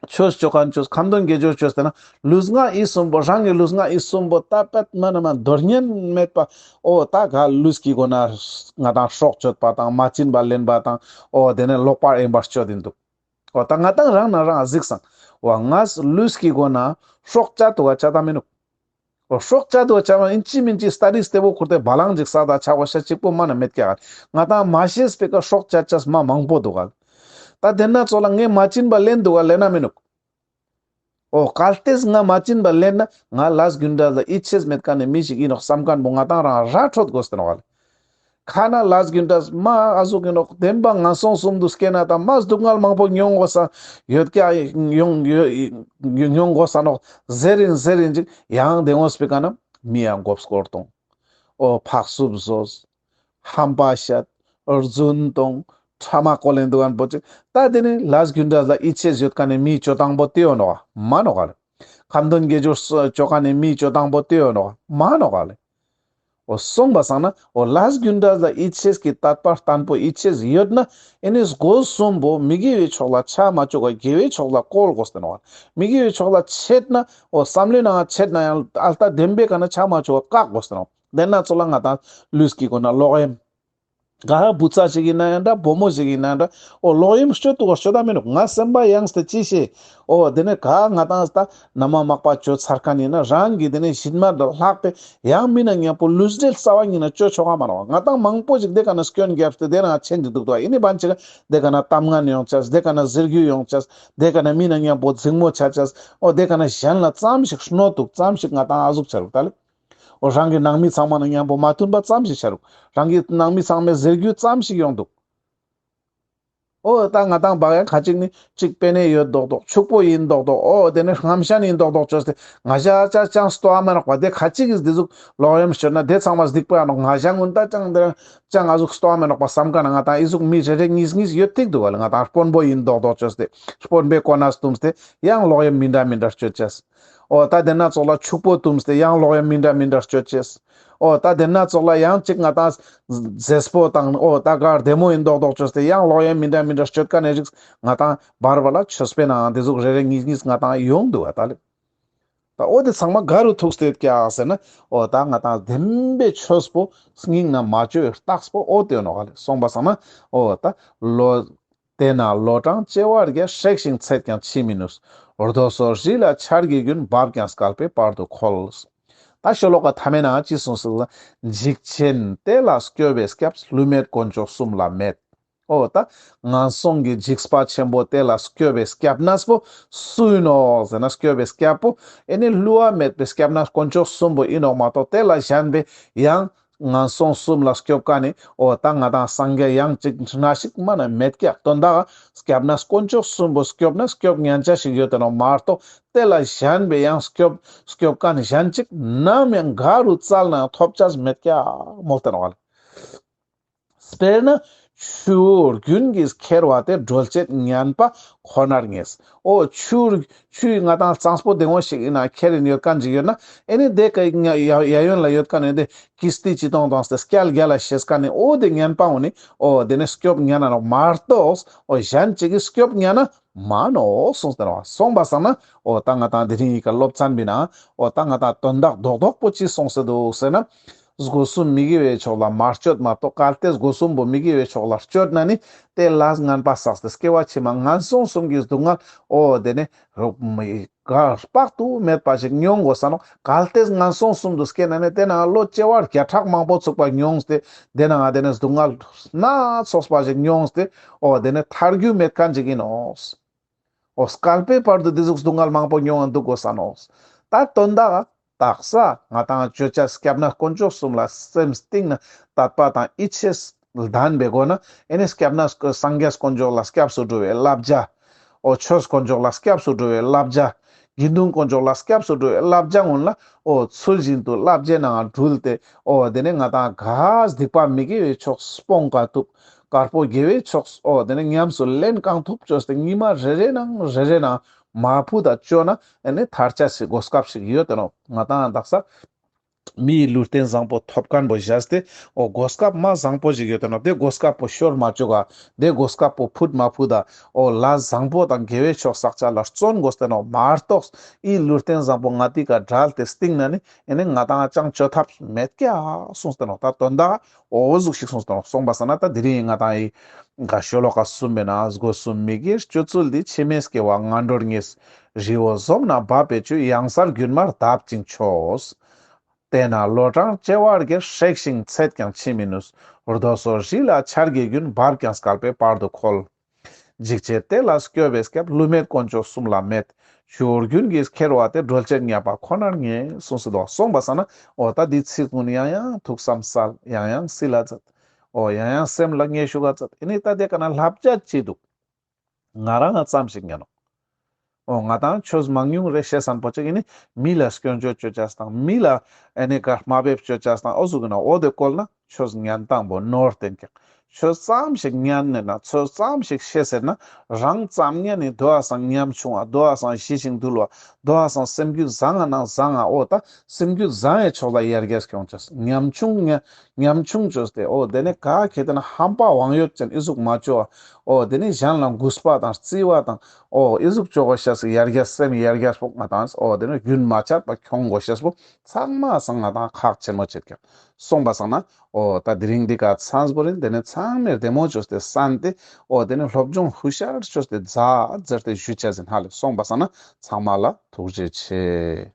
ཆོས་ཅོ་མཁན་ཆོས་ཁ་འདོན་དགེ་སྦྱོར་ཅོས་ཏེ་ན་ལུས་ངག་ཡིད་གསུམ་པོ་རང་གི་ལུས་ངག་ཡིད་གསུམ་པོ་ད་པད་མ་ན་མ་འདོར་ཉན་མེད་པ་འོ་ད་ག་ལུས་ཀྱི་སྒོ་ན་ང་ཏང་སྲོག་གཅོད་པ་དང་མ་བྱིན་པ་ལེན་པ་དང་འོ་དེ་ནས་ལོག་པར་གཡེམ་པར་སྤྱོད་དེ་འདུག་འོ་ད་ང་ཏང་རང་ན་རང་གཟིགས་སང་འོ་ང་ལུས་ཀྱི་སྒོ་ན་སྲོག་བཅད་འདུག་ག་བཅད་ད་མི་ནུག་འོ་སྲོག་བཅད་འདུག་ག་བཅད་མ་ཡིན་ཅི་མིན་ཅི་སྟ་རིས་ཏེ་བོ་ཁུར་ཏེ་བ་ལང་ཅིག་ས་ད་ཆ་བོ་ཤ་གཅིག་པོ་མ་ན་མེད་ཀྱག་ང་ཏང་མ་ཤེས་པའི་ཀ་སྲོག་བཅད་ཅེས་མ་མང་པོ་འདུག་ག་ད་དེ་ན་ཙོགས་ལ་ངས་མ་བྱིན་པ་ལེན་འདུག་ག་ལེན་ན་མི་ནུག་འོ་གལ་ཏེ་ང་མ་བྱིན་པ་ལེན་ན་ང་ལས་རྒྱུ་འབྲས་ལ་ཡིད་ཆེས་མེད་མཁན་ནི་མི་ཞིག་ཡིན་ནོག་བསམ་མཁན་པོ་ང་ཏང་རང་ར་འཕྲོད་དགོས་ཏེ་ནོག་ག་ཁ་ན་ལས་རྒྱུ་འབྲས་མ་ཨ་ཟུག་ཡིན་ནོག་བདེན་པ་ངན་སོང་གསུམ་དུ་སྐྱེ་ན་ད་མ་སྡུག་བསྔལ་མང་པོ་མྱོང་དགོས་ས་ཡོད་ཀྱག་མྱོང་མྱོང་དགོས་ས་ནོག་ཟེར་ཡིན་ཟེར་ཡིན་ཅིག་ཡང་དེ་འོ་སྤེ་ཀ་ན་མི་ཡང་མགོ་སྐོར་གཏོང་འོ་ཕག་སུབ་བཟོས། ཧམ་པ་བཤད། རྫུན་གཏོང་ ཕྲ་མ་བཀོལ་ལེན་འདུག་ཨན་པོ་ཅིག་ད་དེ་ནི་ལས་རྒྱུ་འབྲས་ལ་ཡིད་ཆེས་ཡོད་ཀ་ནི་མིའི་སྤྱོད་སྟངས་པོ་དེ་ཡོད་ནོག་མ་ནོག་ལེ། ཁ་འདོན་དགེ་སྦྱོར་ཅོ་ཀ་ནི་མིའི་སྤྱོད་སྟངས་པོ་དེ་ཡོད་ནོག་མ་ནོག་ལེ། འོ་སོང་པ་སང་ན་འོ་ལས་རྒྱུ་འབྲས་ལ་ཡིད་ཆེས་ཀྱི་དད་པ་བརྟན་པོ་ཡིད་ཆེས་ཡོད་ན་ཨེ་ནི་སྒོ་གསུམ་པོ་མི་དགེ་བའི་ཕྱོགས་ལ་ཆ་མ་བཅུག་ག་དགེ་བའི་ཕྱོགས་ལ་བཀོལ་དགོས་ཏེ་ནོག་མི་དགེ་བའི་ཕྱོགས་ལ་ཆད་ན་འོ་བསམ་བློའི་ནང་ཆད་ན་ཡང་ཨལ་ཏ་བདེན་པའི་ཀ་ན་ཆ་མ་བཅུག་ག་བཀག་དགོས་ཏེ་ནོག་དེ་ན་ཚོ་ལ་ང་དང་ལུས་ཀྱི་སྒོ་ན་ལོག་གཡེམ། ག་བུ་ཚ་ཞིག་ཡིན་ན་ཡང་འདྲ་བུ་མོ་ཞིག་ཡིན་ན་ཡང་འདྲ་འོ་ལོག་གཡེམ་སྤྱོད་དུ་བ་སྤྱོད་ད་མི་ནུག་ང་སེམས་པ་ཡེངས་ཏེ་ཅི་ཤེས། འོ་དེ་ནས་ག་ང་དང་ད་ན་མ་མག་པ་སྤྱོད་ཚར་མཁན་ཡིན་ན་རང་གི་དེ་ནས་ཞིན་མ་ལྷག་པའི་ཡང་མི་ན་མཉམ་པོ་ལུས་འབྲེལ་རྩ་བ་ཉིད་ན་སྤྱོད་ཆོག་ག་མ་རོ། ང་དང་མང་པོ་ཞིག་དེ་ཀ་ན་སྐྱོན་རྒྱབ་སྟེ་དེ་ན་ཆེན་གྱི་འདུག་ཏོ། ཡིན་ནི་བན་ཅིག་དེ་ཀ་ན་གཏམ་ངན་ཡོང་ཆས། དེ་ཀ་ན་ཟེར་རྒྱུ་ཡོང་ཆས། དེ་ཀ་ན་མི་ན་མཉམ་པོ་འཛིང་མོ་ཆ་ཆས། འོ་དེ་ཀ་ན་གཞན་ལ་ཙམ་ཞིག་གནོད་འདུག་ཙམ་ཞིག་ང་དང་ཨ་ཟུག་ཆ་རུག་ད་ལེ། འོ་རང་གི་ནང་མི་ཚང་མ་ན་མཉམ་པོ་མ་མཐུན་པ་ཙམ་ཞིག་ཆ་རུག་རང་གི་ནང་མི་ཚང་མའི་ཟེར་རྒྱུ་ཙམ་ཞིག་ཡོང་འདུག་འོ་ད་ང་དང་བག་ཡ་ཁ་ཅིག་ནི་ཅིག་པེ་ནེ་ཡོད་མདོག་མདོག་ཕྱུག་པོ་ཡིན་མདོག་མདོག་འོ་དེ་ནི་རྔམ་ཤན་ཡིན་མདོག་མདོག་བཅོས་ཏེ་ང་ཞ་ཅ་ཅང་སྟོ་ཨ་མ་ནོག་པ། དེ་ཁ་ཅིག་གིས་དེ་ཟུག་ལོག་གཡེམ་ཤོད་ན་དེ་ཚང་མ་སྡིག་པ་ཡ་ནོག་ང་ཞ་ངུན་ད་ཅང་དེ་རང་ཅང་ཨ་ཟུག་སྟོ་ཨ་མ་ནོག་པ་བསམ་ཀ་ན་ང་དང་ཨི་ཟུག་མི་རེ་རེ་གཉིས་གཉིས་ཡོད་ཐིག་འདུག་བ་ལེ། ང་དང་དཔོན་པོ་ཡིན་མདོག་མདོག་བཅོས་ཏེ་དཔོན་པོའི་གོ་ན་སྟུམས་ཏེ་ཡང་ལོག་གཡེམ་མི་འདྲ་མི་འདྲ་སྤྱོད་ཅེས། འོ་ད་དེ་ན་ཚོགས་ལ་ཕྱུག་པོ་སྟུམས་ཏེ་ཡང་ལོག་གཡེམ་མི་འདྲ་མི་འདྲ་སྤྱོད་ཅེས། འོ་ད་དེ་ན་ཚོགས་ལ་ཡང་ཅིག་ང་དང་མཛེས་པོ་དང་འོ་ད་ག་བདེ་མོ་ཡིན་མདོག་མདོག་བཅོས་ཏེ་ཡང་ལོག་གཡེམ་མི་འདྲ་མི་འདྲ་སྤྱོད་མཁན་ནི་རིགས་ང་དང་བར་བར་ལ་ཆོས་པའི་ནང་དེ་ཟུག་རེ་རེ་གཉིས་གཉིས་ང་དང་ཡོང་འདུག་བ་ད་ལེ། ད་འོ་དེ་ཚང་མ་ག་རུ་ཐུག་སྟེ་ཡོད་ཀྱག་ཟེར་ན་འོ་ད་ང་དང་བདེན་པའི་ཆོས་པོ་སྙིང་ན་མ་བཅོས་རྟགས་པོ་འོ་དེ་ནོག་ལེ། སོང་པ་སང་ན་འོ་ད་ལོ། དེ་ན་ལོ་གྲངས་བྱེ་བ་བརྒྱ། ཧྲེག་ཞིང་ཚེས་ཀྱང་ཕྱིས་མི་ནུས། རྡོ་སོལ་རི་ལ་ཆར་གྱི་རྒྱུན། འབབ་ཀྱང་སྐལ་པའི་བར་དུ་འཁོལ། ད་ཤོ་ལོ་ཀ་ཐ་མའི་ནང་ཅི་གསུངས་སོང་ཟེར་ན། འཇིགས་ཆེན་དེ་ལ་སྐྱོབ་པའི་སྐྱབས། བསླུ་མེད་དཀོན་མཆོག་གསུམ་ལ་མེད། འོ་ད་ངན་སོང་གི་འཇིགས་པ་ཆེན་པོ་དེ་ལ་སྐྱོབ་པའི་སྐྱབས་གནས་པོ་སུ་ཡིན་ནོག་ཟེར་ན། སྐྱོབ་པའི་སྐྱབས་པོ་ཨེ་ནི་བསླུ་བ་མེད་པའི་སྐྱབས་གནས་དཀོན་མཆོག་གསུམ་པོ་ཡིན་ནོག་མ་གཏོགས་དེ་ལ་གཞན་པའི་ཡང་ངན་སོང་གསུམ་ལ་སྐྱོབ་མཁན་ནི་འོ་ད་ང་དང་སངས་རྒྱས་ཡང་ཅིག་སྣ་ཞིག་མ་ན་མེད་ཀྱག་དོན་དག་སྐྱབས་གནས་དཀོན་མཆོག་གསུམ་པོ་སྐྱོབ་ན་སྐྱོབ་ཉན་ཆ་ཞིག་ཡོད་དེ་ནོག་མ་གཏོགས་དེ་ལ་གཞན་པའི་ཡང་སྐྱོབ་སྐྱོབ་མཁན་གཞན་ཅིག་ནམ་ཡང་ག་རུ་བཙལ་ན་ཡང་ཐོབ་ཆ་མེད་ཀྱག་མོལ་ཏེ་ནོག་ལེ། དཔེར་ན་ཆུ་རྒྱུན་གྱིས་ཁྱེར་བ་དེ། སྒྲོལ་བྱེད་ངན་པ་ཁོ་ནར་ངེས། འོ་ཆུ་ཆུའི་ང་དང་གཙང་པོ་བདེ་མོ་ཞིག་ཡིན་ན་ཁྱེར་ཡིན་ཡོད་མཁན་ཅིག་ཡོད་ན་ཨེ་ནི་དེ་ཀ་ཡ་ཡ་ཡོན་ལ་ཡོད་མཁན་ནི་དེ་ཀིས་ཏི་ཅི་གཏོང་གཏོང་སྟེ་སྐྱལ་རྒྱལ་ལ་ཤེས་མཁན་ནི་འོ་དེ་ངན་པ་འོ་ནི་འོ་དེ་ནི་སྐྱོབ་ཉན་ན་ནོག་མ་གཏོགས་འོ་གཞན་ཅིག་གིས་སྐྱོབ་ཉན་ན་མ་ནོག་གསུངས་ཏེ་ནོག། སོང་པ་སང་ན་འོ་ད་ང་དང་དེ་རིང་ཡི་ག་སློབ་ཚན་པའི་ནང་འོ་ད་ང་དང་དོན་དག་རྡོག་རྡོག་པོ་ཅི་གསུངས་ཏེ་འདུག་ཟེར་ན། སྒོ་གསུམ་མི་དགེ་བའི་ཕྱོགས་ལ་མ་སྤྱོད་མ་གཏོགས་གལ་ཏེ་སྒོ་གསུམ་པོ་མི་དགེ་བའི་ཕྱོགས་ལ་སྤྱོད་ན་ནི་དེ་ལས་ངན་པ་བསགས་ཏེ་སྐྱེ་བ་ཕྱི་མ་ངན་སོང་གསུམ་གྱི་སྡུག་བསྔལ་འོ་དེ་ནི་རོགས་མི་ག་དཔག་ཏུ་མེད་པ་ཞིག་མྱོང་དགོས་ས་ནོག། གལ་ཏེ་ངན་སོང་གསུམ་དུ་སྐྱེ་ན་ནི་དེ་ནང་ལོ་བྱེ་བ་བརྒྱ་ཕྲག་མང་པོ་ཚུགས་པ་མྱོང་སྟེ་དེ་ནང་དེ་ནི་སྡུག་བསྔལ་སྣ་ཚོགས་པ་ཞིག་མྱོང་སྟེ་འོ་དེ་ནི་ཐར་རྒྱུ་མེད་མཁན་ཅིག་ཡིན་ནོག། འོ་སྐལ་པའི་བར་དུ་དེ་ཟུག་སྡུག་བསྔལ་མང་པོ་མྱོང་ང་འདུག་དགོས་ས་ནོག། ད་དོན་དག་དག་ས་ང་དང་ཅོ་ཅེས་སྐྱབས་གནས་དཀོན་མཆོག་གསུམ་ལ་སེམས་གཏིང་ནས་དད་པ་དང་ཡིད་ཆེས་ལྡན་པའི་སྒོ་ནས་ཨེ་ནི་སྐྱབས་གནས་སངས་རྒྱས་དཀོན་མཆོག་ལ་སྐྱབས་སུ་འགྲོ་བའི་བསླབ་བྱ། འོ་ཆོས་དཀོན་མཆོག་ལ་སྐྱབས་སུ་འགྲོ་བའི་བསླབ་བྱ། དགེ་འདུན་དཀོན་མཆོག་ལ་སྐྱབས་སུ་འགྲོ་བའི་བསླབ་བྱ་ཀུན་ལ་འོ་ཚུལ་བཞིན་དུ་བསླབ་བྱའི་ནང་འགྲུལ་ཏེ་འོ་དེ་ནས་ང་དང་ག་སྡིག་པ་མི་དགེ་བའི་ཕྱོགས་སྤོང་ག་ཐུབ། དཀར་པོ་དགེ་བའི་ཕྱོགས་འོ་དེ་ནས་ཉམས་སུ་ལེན་གང་ཐུབ་ཅོས་ཏེ་ཉི་མ་རེ་རེ་ནང་རེ་རེ་ནང་མ་ཕུད་ད་ཅོ་ན་ཨེ་ནི་ཐར་ཆ་ཞིག་གོ་སྐབས་ཤིག་ཡོད་དེ་ནོག། ང་དང་དག་ས་མིའི་ལུས་རྟེན་བཟང་པོ་ཐོབ་མཁན་པོ་བཞག་སྟེ་འོ་གོ་སྐབས་མ་བཟང་པོ་ཞིག་ཡོད་དེ་ནོག། དེ་གོ་སྐབས་པོ་ཤོར་མ་བཅུག་ག། དེ་གོ་སྐབས་པོ་ཕུད་མ་ཕུད་ད་འོ་ལས་བཟང་པོ་དང་དགེ་བའི་ཕྱོགས་བསགས་ཆ་ལ་བརྩོན་དགོས་ཏེ་ནོག་མ་གཏོགས་ཨི་ལུས་རྟེན་བཟང་པོ་ང་ཏི་ཀ་བྲལ་ཏེ་སྟིང་ན་ནི་ཨེ་ནི་ང་དང་ཅང་ཅོ་ཐབས་མེད་ཀྱག་གསུངས་ཏེ་ནོག། ད་དོན་དག་འོ་ཟུག་ཞིག་གསུངས་ཏེ་ནོག། སོང་པ་སང་ན་ད་དེ་རིང་ང་དང་ཨི་ག་ཤོ་ལོ་ཀ་གསུམ་པའི་ནང་སྒོ་གསུམ་མི་དགེའི་སྤྱོད་ཚུལ་འདི། ཕྱི་མའི་སྐྱེ་བ་ངན་འགྲོར་ངེས། རི་བོ་འཛོམས་ན་འབབ་པའི་ཆུ། གཡང་སར་རྒྱུན་མར་བརྡབ་ཅིང་ཆོས། དེས་ན་ལོ་གྲངས་བྱེ་བ་བརྒྱར། ཧྲེག་ཞིང་ཚེས་ཀྱང་ཕྱིས་མི་ནུས། རྡོ་སོལ་རི་ལ་ཆར་གྱི་རྒྱུན། འབབ་ཀྱང་སྐལ་པའི་བར་དུ་འཁོལ། འཇིགས་བྱེད་དེ་ལ་སྐྱོབ་པའི་སྐྱབས། བསླུ་མེད་དཀོན་མཆོག་གསུམ་ལ་མེད། ཆུ་བོ་རྒྱུན་གྱིས་ཁྱེར་བ་དེ། སྒྲོལ་བྱེད་ངན་པ་ཁོ་ནར་ངེས། གསུངས་སུ་འདུག། སོང་པ་སང་ན་འོ་ད་འདི་ཚིག་ཀུན་ཡང་ཡང་ཐུགས་བསམ་གསལ། ཡང་ཡང་སིལ་ལ་མཛད། འོ་ཡང་ཡང་སེམས་ལ་ངེས་ཞུ་ག་མཛད། ཨེ་ནི་ད་དེ་ཀ་ན་བསླབ་བྱ་ཅི་འདུག། ང་རང་ང་ཙམ་ཞིག་ཉན་ནོག། འོ་ང་དང་ཆོས་མང་ཉུང་རེ་བཤད་སན་པོ་ཅིག་ཨེ་ནི་མི་ལ་སྐྱོན་བརྗོད་ཅོ་ཅེས་དང་མི་ལ་ཨེ་ནི་ག་དམའ་འབེབས་ཅོ་ཅེས་དང་འོ་ཟུག་གི་ན་འོ་དེ་བཀོལ་ན་ཆོས་ཉན་སྟངས་པོ་ནོར་བསྟན་ཀྱག། ཆོས་ཙམ་ཞིག་ཉན་ནས་ན་ཆོས་ཙམ་ཞིག་ཤེས་ཟེར་ན་རང་ཙམ་ཉན་ནས་དོ་བ་སང་ཉམ་ཆུང་བ་དོ་བ་སང་ཞི་ཞིང་དུལ་བ་དོ་བ་སང་སེམས་རྒྱུད་བཟང་ང་ན་བཟང་ང་འོ་ད་སེམས་རྒྱུད་བཟང་ངི་ཕྱོགས་ལ་ཡར་རྒྱས་སྐྱོང་ཅེས་ཉམ་ཆུང་ཉ་ཉམ་ཆུང་ཅོས་ཏེ་འོ་དེ་ནས་ག་ཁེ་ཏེ་ན་ཧམ་པ་དབང་ཡོད་ཅན་ཨི་ཟུག་མ་ཅོ་བ་འོ་དེ་ནས་གཞན་ལ་གུས་པ་དང་བརྩི་བ་དང་འོ་ཨི་ཟུག་ཅོ་གོ་ཤེས་སི་ཡར་རྒྱས་སེམས་ཡར་རྒྱས་པོ་ང་དང་འོ་དེ་ནས་རྒྱུན་མ་ཆད་པ་ཁྱོང་གོ་ཤེས་པོ་ཚང་མ་སང་ང་དང་ཁག་ཆེན་མོ་ཆེད་ཀྱང་སོང་པ་སང་ན་འོ་ད་དེ་རིང་འདི་ག་ཚང་པོ་རིན་དེ་ནས་ཚང་མེར་བདེ་མོ་ཅོས་ཏེ་སན་ཏེ་འོ་དེ་ནས་སློབ་སྦྱོང་ཧུ་ཤར་ཅོས་ཏེ་མཛད་མཛད་དེ་ཞུ་ཆ་ཟིན་ཧ་ལེ་སོང་པ་སང་ན་ཚང་མ་ལ་ཐུགས་རྗེ་ཆེ།